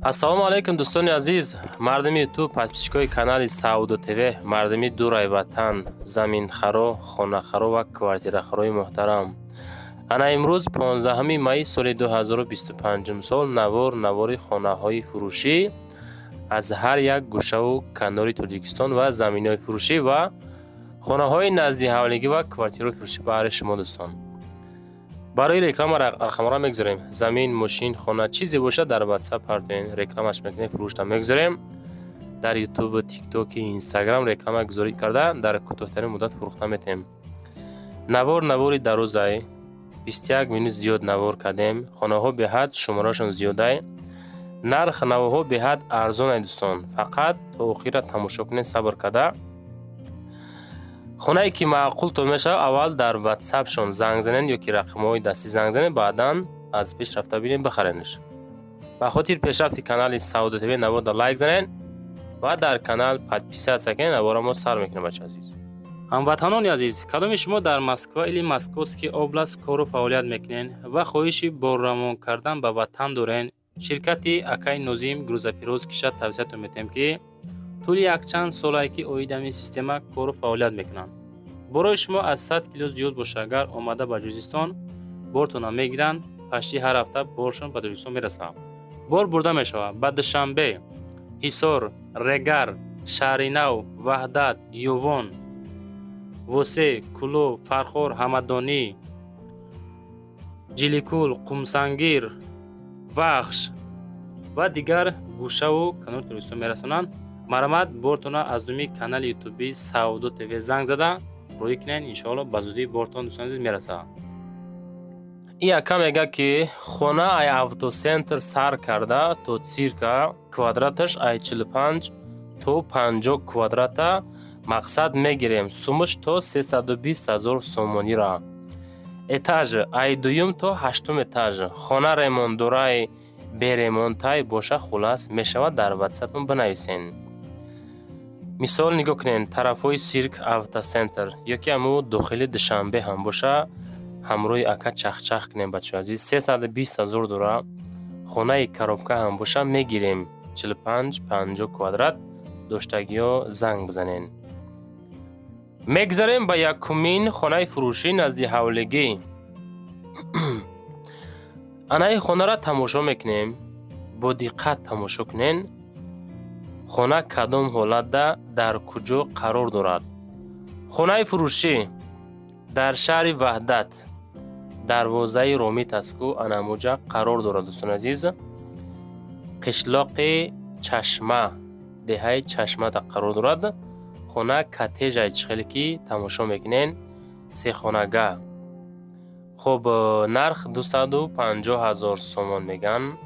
Ассалому алайкум, дӯстони азиз, мардуми Ютуб, подписчикои канали Савдо ТВ, мардуми дурай ватан, заминхаро, хонахаро ва квартирахарои муҳтарам. Ана имрӯз 15 майи соли 2025 сол навор навори хонаҳои фурӯшӣ аз ҳар як гӯшаву канори Тоҷикистон ва заминҳои фурӯшӣ ва хонаҳои назди ҳавлигӣ ва квартираҳои фурӯшӣ баҳри шумо, дӯстон. Барои реклама рақамҳоро мегузорем. Замин, мошин, хона, чизе бошад, дар WhatsApp партоен, рекламаш мекунем, фурӯшта мегузорем. Дар YouTube, TikTok, Instagram реклама гузорӣ карда, дар кӯтоҳтарин муддат фурӯхта метем. Навор навори дарозай, 21 минут зиёд навор кардем. Хонаҳо беҳад шуморашон зиёдай. Нарх навоҳо беҳад арзонай, дӯстон. Фақат то охира тамошо кунед, сабр карда. Хонае ки маъқултон мешавад, аввал дар ватсапшон занг занед ё ки рақамҳои дастӣ занг занед, баъдан аз пеш рафта бинед, бихаренаш. Ба хотири пешрафти канали Савдо ТВ наворда лайк занед ва дар канал подписаться кунед. Навора мо сар мекунем, бача азиз. Ҳамватанони азиз, кадоми шумо дар Москва или Московский область кору фаъолият мекунед ва хоҳиши борравон кардан ба ватан доред, ширкати акаи Нозим грузоперевозкиша тавсиятон метиҳем, ки тӯли якчанд солае ки оид ҳамин система кору фаъолият мекунанд. Борои шумо аз 100 кило зиёд боша, агар омада ба Ҷузистон бортонро мегиранд, пашти ҳар ҳафта боршон ба Тоҷикистон мерасад. Бор бурда мешавад ба Душанбе, Ҳисор, Регар, Шаҳринав, Ваҳдат, Ёвон, Восе, Кӯлоб, Фархор, Ҳамадонӣ, Ҷиликул, Қумсангир, Вахш ва дигар гӯшаву канори Тоҷикистон мерасонанд. Марҳамат, бортонро аз номи канали ютуби Савдо ТВ занг зада рӯй кунед, иншоалло ба зудӣ бортон, дӯстони азиз, мерасад. Ин ака мегӯяд, ки хона ай автоцентр сар карда то цирка квадраташ ай 45 то 50 квадрата мақсад мегирем, сумаш то 320 ҳазор сомонира. Этаж ай дуюм то ҳаштум этаж. Хона ремонтдорай, беремонтай боша, хулас мешавад, дар ватсапам бинависен. Мисол, нигоҳ кунед, тарафҳои цирк, автоцентр ё ки ҳамун дохили Душанбе ҳам боша, ҳамроҳи ака чахчах кунем, бачаҳои азиз. 320 ҳазор дора, хонаи коробка ҳам боша мегирем, 45-50 квадрат доштагиҳо занг бизанед. Мегзарем ба якумин хонаи фурӯшӣ назди ҳавлигӣ. Анаи хонаро тамошо мекунем, бо диққат тамошо кунед. Хона кадом ҳолатда, дар куҷо қарор дорад? Хонаи фурӯшӣ дар шаҳри Ваҳдат, дарвозаи Ромит аст ку, анамуҷа қарор дорад, дӯстони азиз. Қишлоқи Чашма, деҳаи Чашмада қарор дорад. Хона коттежай, чӣ хеле ки тамошо мекунед, сехонага. Хуб, нарх 250 ҳазор сомон мегӯянд.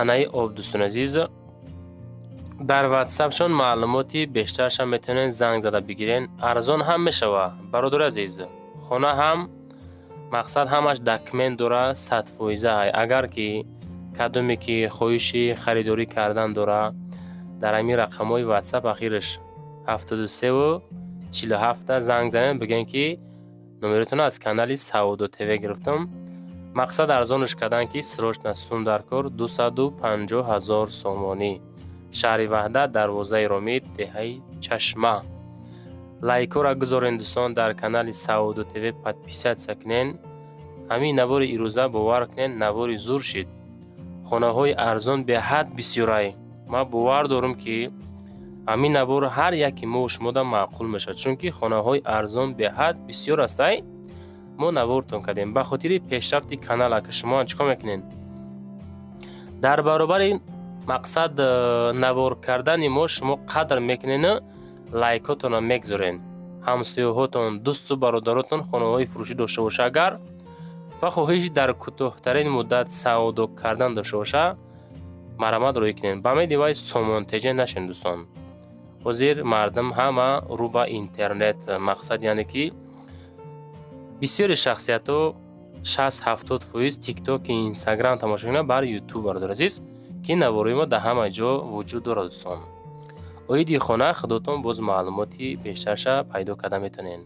Анаи об, дӯстони азиз. Дар ватсапшон маълумоти бештарашам метавонед занг зада бигиред, арзон ҳам мешавад, бародари азиз. Хона ҳам мақсад ҳамаш документ дора, 100%. Агар ки кадоме ки хоҳиши харидорӣ кардан дора, дар ҳамин рақамҳои ватсап ахираш 73 47 занг занед, бигӯед, ки номератонро аз канали Савдо ТВ гирифтам. Мақсад арзонаш кардан, ки срочно сум дар кор, 250 ҳазор сомонӣ. Шаҳри Ваҳдат, дарвозаи Ромит, деҳаи Чашма. Лайкҳоро гузорен, дӯстон, дар канали Савдо ТВ подписаться кунед. Ҳамин навори ирӯза, бовар кунед, навори зур шид. Хонаҳои арзон беҳад бисёрай. Ман бовар дорам, ки ҳамин навор ҳар яке мо шумода маъқул мешавад, чунки хонаҳои арзон беҳад бисёр астай. Мо навортон кардем ба хотири пешрафти канал. Ака, шумо чӣ кор мекунед? Дар баробари мақсад навор кардани мо шумо қадр мекунену лайкотонро мегузоред. Ҳамсояҳотон, дӯсту бародаротон хонаҳои фурӯшӣ дошта боша агар ва хоҳиши дар кӯтоҳтарин муддат савдо кардан дошта боша, марҳамат, рӯй кунед. Ба умеди вай сомонтеҷа нашед, дӯстон. Ҳозир мардум ҳама рӯ ба интернет, мақсад, яъне ки бисёри шахсиятҳо 60-70% Тиктоки, Инстаграм тамошо мекунанд бар Ютуб, бародари азиз, ки наворои мо дар ҳама ҷо вуҷуд дорад, дӯстон. Оиди хона худотон боз маълумоти бештарша пайдо карда метавонед.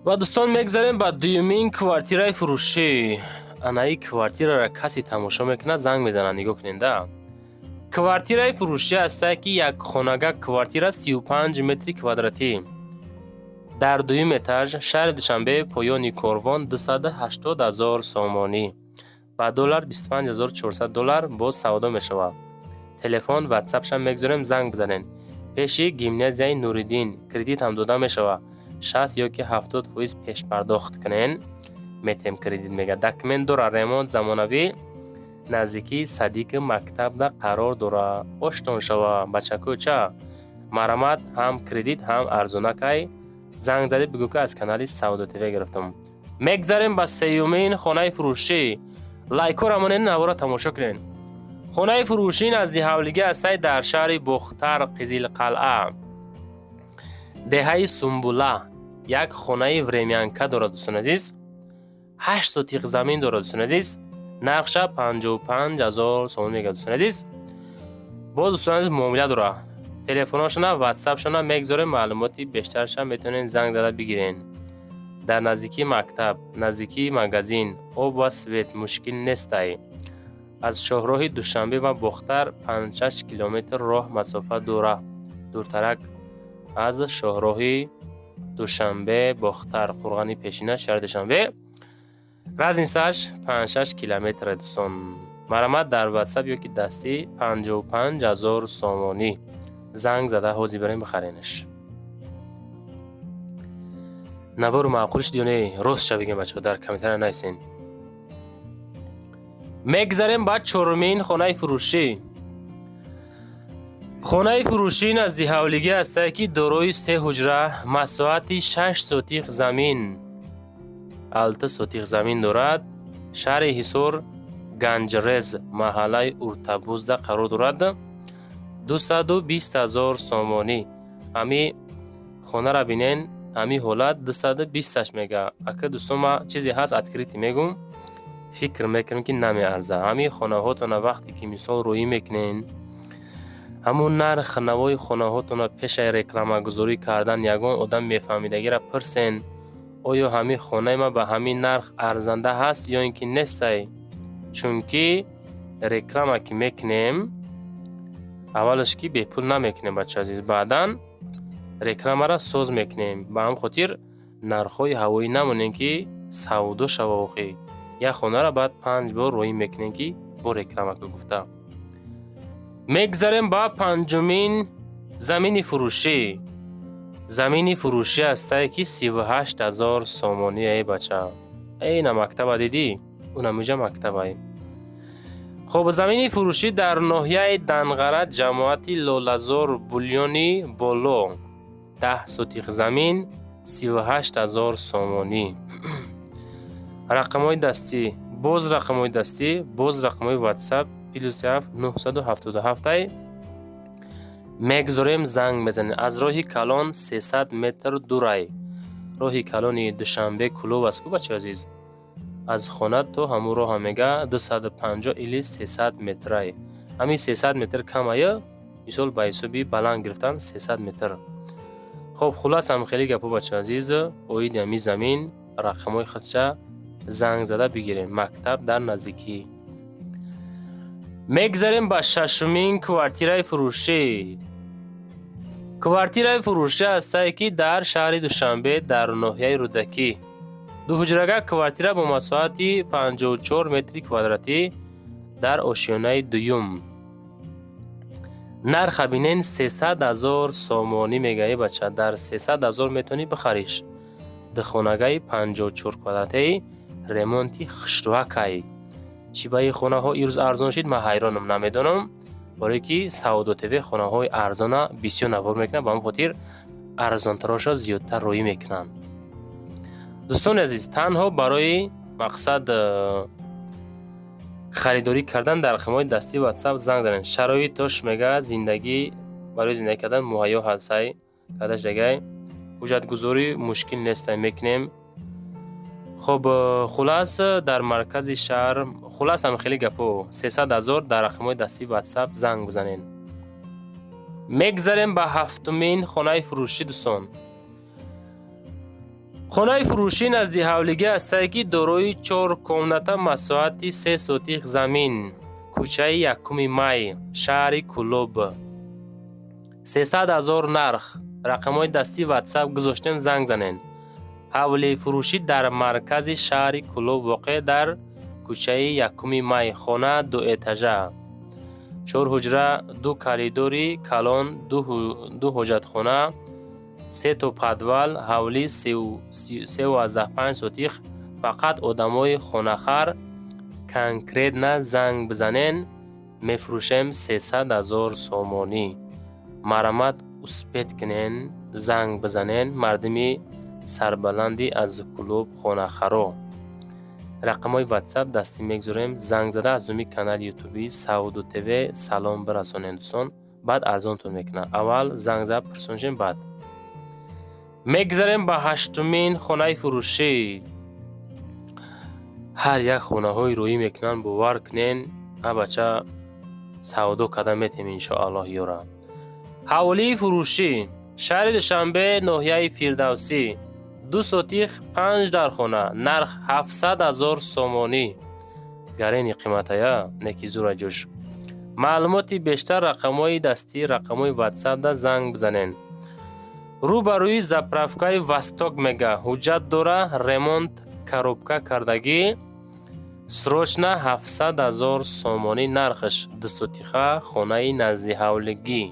Ва, дӯстон, мегзарем ба дуюмин квартираи фурӯшӣ. Анаи квартирара касе тамошо мекунад, занг мезанад. Нигоҳ кунед да, квартираи фурӯшӣ ҳастае, ки якхонага квартира, 35 метри квадратӣ, дар дуюм этаж, шаҳри Душанбе, поёни Корвон, 280 000 сомонӣ, ба доллар 25 400 доллар боз савдо мешавад. Телефон, ватсапшам мегузорем, занг бизанед. Пеши гимназияи Нуриддин. Кредит ҳам дода мешавад, 60 ё ки 70% пешпардохт кунен, метем кредит мега. Документ дора, ремонт замонавӣ, наздикии садики мактабда қарор дора. Оштон шава, бачакӯча, марамат, ҳам кредит, ҳам арзонакай. Занг задӣ, бигӯ, ки аз канали Савдо ТВ гирифтам. Мегзарем ба сеюмин хонаи фурӯшӣ. Лайкора монед, навора тамошо кунед. Хонаи фурӯшӣ назди ҳавлигӣ ҳастай, дар шаҳри Бохтар, Қизилқалъа, деҳаи Сумбула. Як хонаи времянка дорад, дӯстони азиз, 8 сотиқ замин дорад, дӯстони азиз. Нархша 55 000 сомон мегӯяд, дӯстони азиз. Боз, дӯстони азиз, муомила дорад. Телефоношона, ватсапшона мегузорем, маълумоти бештарша метавонед занг зада бигирен. Дар наздикии мактаб, наздикии магазин, об ва свет мушкил нестай. Аз шоҳроҳи Душанбе ва Бохтар 5-6 километр роҳ масофа дора, дуртарак аз шоҳроҳи Душанбе Бохтар, қурғани пешина, шаҳри Душанбе. Разницаш 5-6 километре, дӯстон. Марамат дар ватсап ё ки дастӣ, 55 000 сомонӣ. Занг зада ҳозир барем, бихаренаш. Навору маъқул шуд ё не, ростша бигем, бачаҳо, дар комментария нависен. Мегзарем ба чорумин хонаи фурӯшӣ. Хонаи фурӯшӣ назди ҳавлигӣ ҳастае, ки дорои се ҳуҷра, масоҳати 6 сотиқ замин, 6 сотиқ замин дорад. Шаҳри Ҳисор, Ганҷрез, маҳаллаи Уртабузда қарор дорад. 220 000 сомонӣ. Ҳами хонара бинен, ҳамин ҳолат 220-аш мега. Ака, дӯстон, ма чизе ҳаст, открытый мегӯм, фикр мекунам, ки намеарза. Ҳамин хонаҳотона вақте ки, мисол, рӯӣ мекунен, ҳамун нарх навои хонаҳотона пешаи рекламагузорӣ кардан ягон одам мефаҳмидагиро пурсен: оё ҳамин хонаи ман ба ҳамин нарх арзанда ҳаст ё ин ки нестай? Чунки реклама ки мекунем, аввалаш ки бепул намекунем, бача азиз, баъдан рекламаро соз мекунем. Ба ҳамин хотир нархҳои ҳавоӣ намонем, ки савдо шава. Охӣ, як хонаро баъд панҷ бор роӣ мекунем, ки бо реклама гуфта. Мегзарем ба панҷумин замини фурӯшӣ. Замини фурӯшӣ ҳастае, ки 38 000 сомонӣ. Эй бача, эйна мактаба дидӣ? Унамиҷа мактабай. Хоб, замини фурӯшӣ дар ноҳияи Данғара, ҷамоати Лолазор, Булёни Боло, 10 сотиқ замин, 38 000 сомонӣ. Рақамҳои дастӣ, боз рақамҳои дастӣ, боз рақамҳои ватсап +7 977-ай мегзорем, занг мезанем. Аз роҳи калон 300 метр дурай. Роҳи калони Душанбе Кулоб аст ку, бачаи азиз, аз хона то ҳамун роҳа мега 250 или 300 метрай. Ҳамин 300 метр камая, мисол, ба ҳисоби баланд гирифтан 300 метр. Хоб, хулас, ҳам хеле гапо, бачаи азиз, оиди ҳамин замин. Рақамҳои худша занг зада бигирем. Мактаб дар наздикӣ. Мегзарем ба шашумин квартираи фурӯшӣ. Квартираи фурӯшӣ ҳастае, ки дар шаҳри Душанбе, дар ноҳияи Рӯдакӣ, дуҳуҷрага квартира бо масоҳати 54 метри квадратӣ, дар ошёнаи дуюм. Нарха бинен, 300 000 сомонӣ мегаи. Бача, дар 300 000 метавонӣ бихариш. Духонагаи 54 квадратаи, ремонти хушрӯакай. Чӣ ба ин хонаҳо ирӯз арзон шид, ман ҳайронам, намедонам. Барое ки Савдо ТВ хонаҳои арзона бисёр навор мекунад, ба ҳамин хотир арзонтароша зиёдтар роӣ мекунанд. Дӯстони азиз, танҳо барои мақсад харидорӣ кардан дар рақамҳои дастии ватсап занг занед. Шароитош мега, зиндагӣ, барои зиндагӣ кардан муҳайё ҳастай кардаш дагай. Ҳуҷҷатгузорӣ мушкил нестай, мекунем. Хоб, хулас, дар маркази шаҳр. Хулас, ҳам хеле гапо, 300 000, дар рақамҳои дастии ватсап занг бизанед. Мегзарем ба ҳафтумин хонаи фурӯшӣ, дӯстон. Хонаи фурӯшӣ назди ҳавлигӣ ҳастае, ки дорои чор комната, масоҳати 3 сотих замин, кӯчаи Якуми Май, шаҳри Кӯлоб. 300 000 нарх. Рақамҳои дастии Ватсап гузоштем, занг занед. Ҳавлии фурӯшӣ дар маркази шаҳри Кӯлоб, воқеъ дар кӯчаи Якуми Май. Хона дуэтажа, чор ҳуҷра, ду коридори калон, ду ҳоҷатхона, се то подвал, ҳавлӣ 3,5 сотих. Фақат одамои хонахар конкретно занг бизанен. Мефурӯшем 300 000 сомонӣ. Марҳамат, успеть кунен, занг бизанен. Мардуми сарбаланди аз Кӯлоб, хонахаро, рақамҳои Ватсап дастӣ мегузорем. Занг зада, аз номи канали ютуби Савдо ТВ салом бирасонед, дӯстон, баъд арзонтон мекунад. Аввал занг зада пурсоншем. Баъд мегузарем ба ҳаштумин хонаи фурӯшӣ. Ҳар як хонаҳои рӯӣ мекунанд, бовар кунен, а бача, савдо карда метем, иншоаллоҳ, ёра. Ҳавлии фурӯшӣ, шаҳри Душанбе, ноҳияи Фирдавсӣ, 2 сотих, панҷ дархона, нарх 700 000 сомонӣ. Гарени қиматая, неки зура ҷӯш. Маълумоти бештар рақамҳои дастӣ, рақамҳои Ватсапда занг бизанен. Рӯ ба рӯи заправкаи Восток мега. Ҳуҷҷат дора, ремонт, коробка кардагӣ. Срочно 700 000 сомонӣ нархаш. Дусотиха хонаи наздиҳавлигӣ,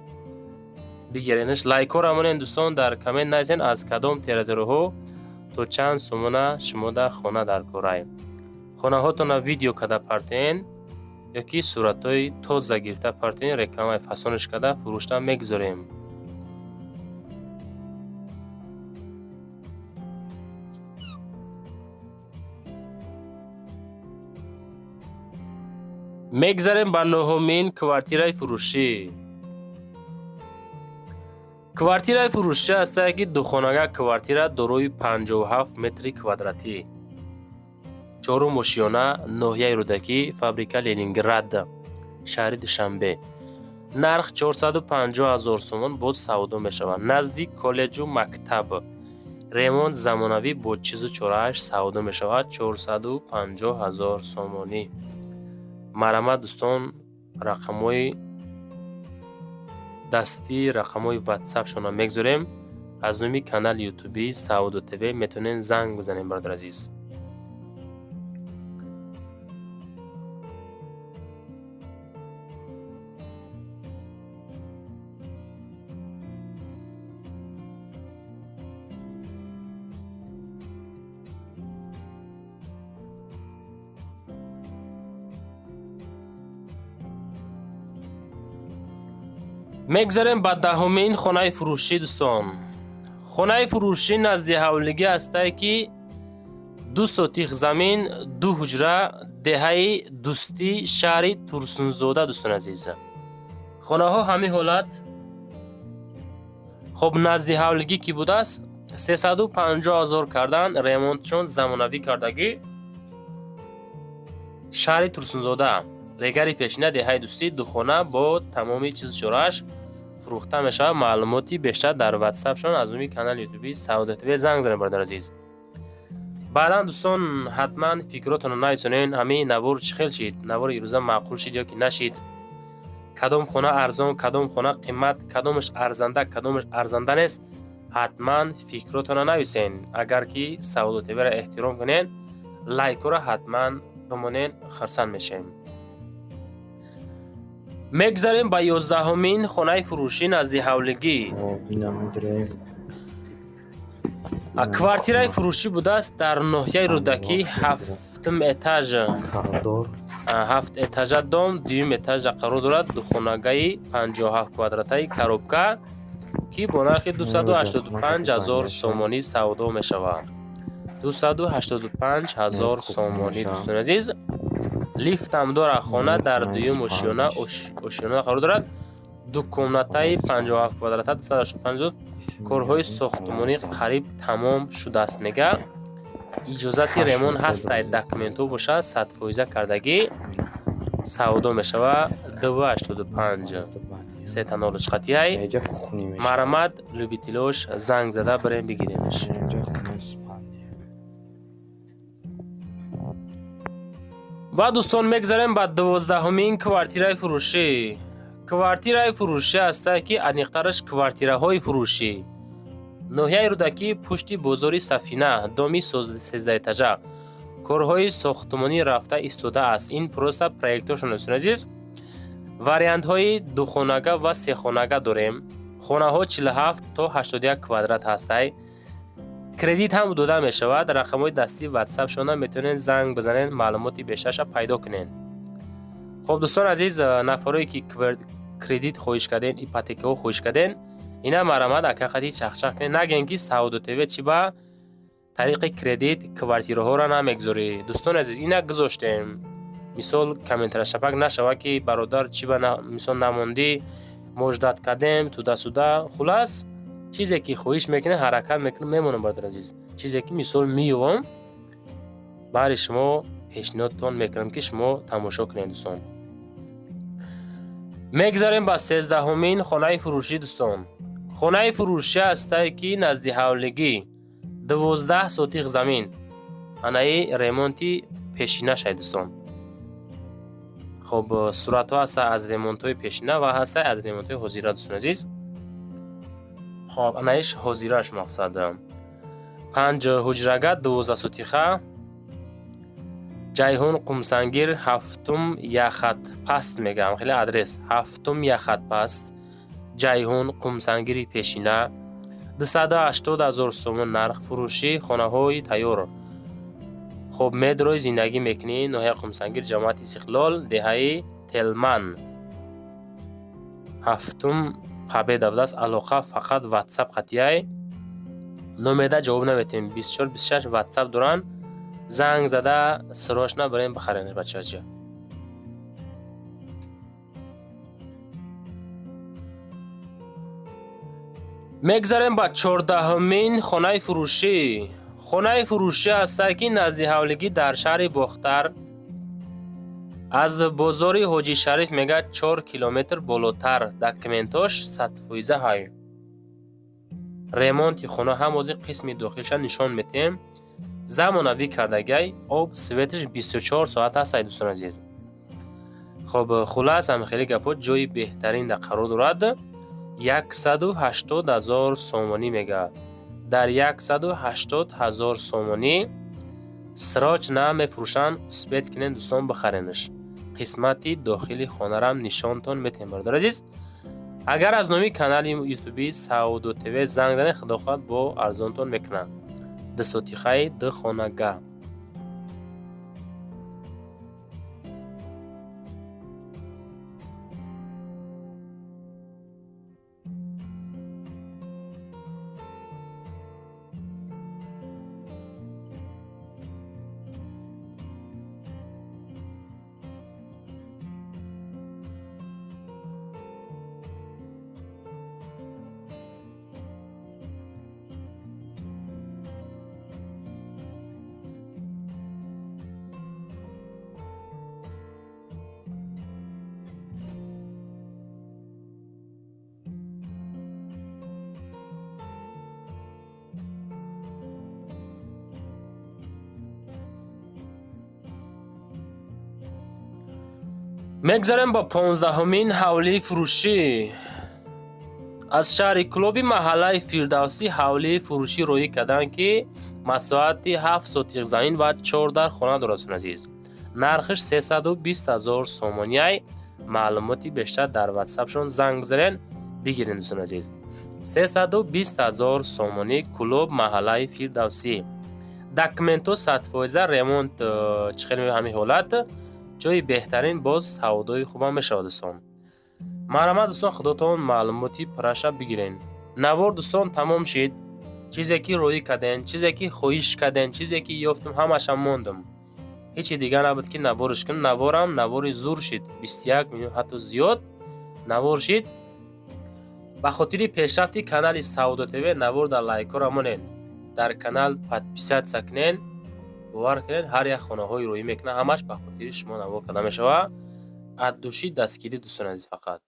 бигиренаш. Лайкҳоро монен, дӯстон, дар коммент нависен, аз кадом территорияҳо то чанд сомона шумода хона дар корай. Хонаҳотонро видео карда партоен ё ки суратҳои тоза гирифта партоен, рекламаи фасонаш карда фурӯшта мегузорем. Мегзарем ба нуҳумин квартираи фурӯшӣ. Квартираи фурӯшӣ ҳастае, ки духонага квартира дорои 57 метри квадратӣ, чорум ошиёна, ноҳияи Рӯдакӣ, фабрика Ленинград, шаҳри Душанбе. Нарх 450 000 сомон, боз савдо мешавад. Назди коллеҷу мактаб, ремонт замонавӣ, бо чизу чорааш савдо мешавад 450 000 сомонӣ. Марҳамат, дӯстон, рақамҳои дастӣ, рақамҳои Ватсапшонро мегузорем. Аз номи канали ютуби Савдо ТВ метавонед занг бизанед, бародари азиз. Мегзарем ба даҳумин хонаи фурӯшӣ, дӯстон. Хонаи фурӯшӣ назди ҳавлигӣ ҳастае, ки 2 сотих замин, ду ҳуҷра, деҳаи Дӯстӣ, шаҳри Турсунзода. Дӯстони азиз, хонаҳо ҳамин ҳолат. Хоб, назди ҳавлигӣ ки будааст, 350 000 кардан, ремонтшон замонавӣ кардагӣ. Шаҳри Турсунзода, регари пешина, деҳаи Дӯстӣ, духона бо тамоми чизу чорааш фурӯхта мешавад. Маълумоти бештар дар Ватсапшон, аз номи канали ютуби Савдо ТВ занг занед, бародари азиз. Баъдан, дӯстон, ҳатман фикротонро нависонед. Ҳамин навор чӣ хел шид? Навори ирӯза маъқул шид ё ки нашид? Кадом хона арзон, кадом хона қимат, кадомаш арзанда, кадомаш арзанда нест, ҳатман фикротонро нависен. Агар ки Савдо ТВро эҳтиром кунед, лайкҳоро ҳатман бимонед, хурсанд мешавем. Мегзарем ба 11-умин хонаи фурӯшӣ назди ҳавлигӣ. Квартираи фурӯшӣ будааст дар ноҳияи Рӯдакӣ, ҳафтум этаж, ҳафт этажа дом, дуюм этажа қарор дорад. Духонагаи 57 квадратаи коробка, ки бо нархи 285 000 сомонӣ савдо мешавад. 285 000 сомонӣ, дӯстони азиз. Лифтам дорад. Хона дар дуюм ошёна қарор дорад. Ду комнатаи 57 квадрата, 285. Корҳои сохтмонӣ қариб тамом шудааст, мега. Иҷозати ремонт ҳастай, документҳо бошад, садфоиза кардагӣ. Савдо мешавад 285, сета нолиш қатияй. Марҳамат, любителош занг зада бирем бигиремш. Ва, дӯстон, мегзарем ба 12-ҳумин квартираи фурӯшӣ. Квартираи фурӯшӣ ҳастае, ки аниқтараш квартираҳои фурӯшӣ. Ноҳияи Рӯдакӣ, пушти бозори Сафина, доми 13-этажа. Корҳои сохтмонӣ рафта истодааст. Ин просто проектҳошон, дӯстони азиз. Вариантҳои духонага ва сехонага дорем. Хонаҳо 47 то 81 квадрат ҳастай. Кредит ҳам дода мешавад. Рақамҳои дастии ватсапшона метавонед занг бизанед, маълумоти бештарша пайдо кунед. Хуб, дӯстони азиз, нафарое ки кредит хоҳиш карден, ипотекаҳо хоҳиш карден, ина марҳамат, акақати чахчах кунед. Нагӯем, ки Савдо ТВ чӣ ба тариқи кредит квартираҳоро намегузорӣ. Дӯстони азиз, ина гузоштем. Мисол, комментарияшапак нашава, ки бародар, чӣ ба мисол намондӣ, мо ждать кардем, туда-сюда. Хулас, чизе ки хоҳиш мекунед, ҳаракат мекунем, мемонам, бародар азиз. Чизе ки мисол меёвам, баҳри шумо пешниҳодтон мекунам, ки шумо тамошо кунед, дӯстон. Мегзарем ба 13-ҳумин хонаи фурӯшӣ, дӯстон. Хонаи фурӯшӣ ҳастае, ки назди ҳавлигӣ, 12 сотих замин. Анаи ремонти пешинашай, дӯстон. Хуб, суратҳо ҳаста аз ремонтҳои пешина ва ҳаста аз ремонтҳои ҳозира, дӯстони азиз. Хоб, анаиш ҳозираш, мақсад. Панҷ ҳуҷрага, 12 сотиха. Ҷайҳун, Қумсангир, ҳафтум яхатпаст мегӯям, хеле адрес. Ҳафтум яхатпаст, Ҷайҳун, Қумсангири пешина. 280 ҳазор сомон нарх фурӯшӣ, хонаҳои тайёр. Хуб, медрои зиндагӣ мекунӣ, ноҳияи Қумсангир, ҷамоати Истиқлол, деҳаи Телман. Ҳафтум Победа будааст. Алоқа фақат ватсап қатияй. Номеда ҷавоб наметем. 24 26 ватсап доранд. Занг зада срочно барем бихарен, бачаҷа. Мегзарем ба 14-ҳумин хонаи фурӯшӣ. Хонаи фурӯшӣ ҳастае, ки назди ҳавлигӣ, дар шаҳри Бохтар, аз бозори Ҳоҷи Шариф мегӯяд 4 километр болотар. Документош 100%-а ҳай. Ремонти хона ҳам ҳозир қисми дохилша нишон метиҳем. Замонавӣ кардагай, об, светаш 24 соат ҳастай, дӯстони азиз. Хоб, хулас, ҳам хеле гапҳо, ҷои беҳтарин дар қарор дорад. 180 ҳазор сомонӣ мегӯяд. Дар 180 ҳазор сомонӣ срочно мефурӯшанд. Успеть кунед, дӯстон, бихаренаш. Қисмати дохили хонарам нишонтон метиҳем, бародари азиз. Агар аз номи канали ютуби Савдо ТВ занг занед, худо хоҳад, бо арзонтон мекунанд. Дусотихаи духонага. Мегзарем ба 15-ҳумин ҳавлии фурӯшӣ. Аз шаҳри Кӯлоби, маҳаллаи Фирдавсӣ ҳавлии фурӯшӣ роҳӣ карданд, ки масоҳати 7 сотих замин ва чор дар хона дорад, дӯстони азиз. Нархаш 320 ҳазор сомонияй. Маълумоти бештар дар ватсапшон занг бизанед, бигиред, дӯстони азиз. 320 ҳазор сомонӣ, Кӯлоб, маҳаллаи Фирдавсӣ. Документҳо 100%-а, ремонт чӣ хел, ҳамин ҳолат. Ҷои беҳтарин, боз савдои хубам мешавад, дӯстон. Марҳамат, дӯстон, худотон маълумоти пурраша бигирен. Навор, дӯстон, тамом шид. Чизе ки роҳӣ кардем, чизе ки хоҳиш кардем, чизе ки ёфтам, ҳамаашам мондам. Ҳечи дигар набуд, ки наворш кунам. Наворам навори зур шид, 21 минут, ҳатто зиёд навор шид. Ба хотири пешрафти канали Савдо ТВ навор дар лайкҳоро монед, дар канал подписаться кунед. Бовар кунед, ҳар як хонаҳои роҳӣ мекунад, ҳамаш ба хотири шумо навор карда мешавад. Аз души дастгирӣ, дӯстони азиз, фақат.